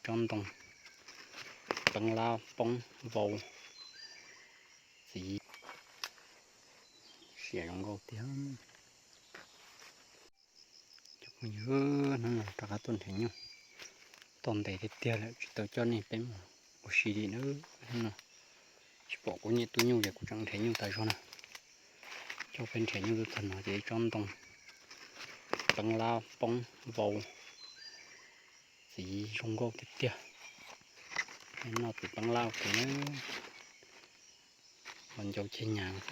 Tsob ntoo, peeb lab poob vau, txiv, siam zoo nkauj tiag. Cov phooj ywg, hnub no rov qab tuaj nrhiav nyuj, tau ntev tiag tiag lawm tsis tau coj nej peb mus ua si li na. Hnub no tsis pom kuv niam tub nyuj ces kuv tseem nrhiav nyuj tas zog na. Coj peb nrhiav nyuj txog no ces ib tsob ntoo, peeb lab poob vau, txiv zoo nkauj tiag tiag. Noj txiv peeb lab ua ke na, los ncau cheb nyas xwb.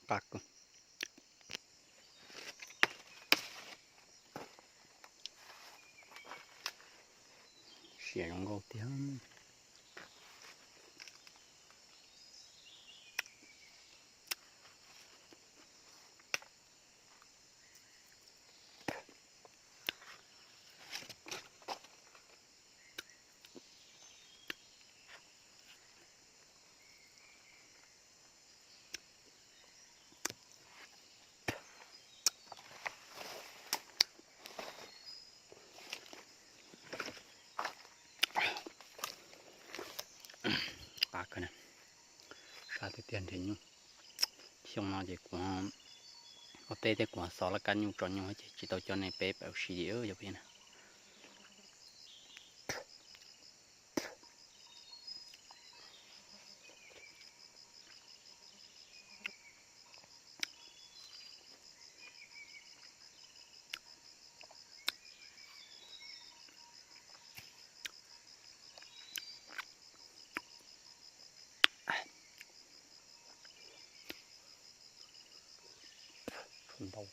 Qab kawg. Siam zoo nkauj tiag. Qab kawg na, sab tiag tiag nrhiav nyuj. Xyoo no ces kuv ua teb thiab kuv xov laj kab nyuj tso nyuj ces tsis tau coj nej peb pab ua si li yog peb na. Ntau,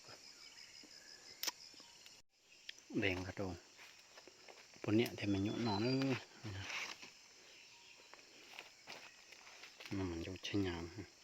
de nqa rau poj niam thiab me nyuam noj na. No mas ncau cheb nyas.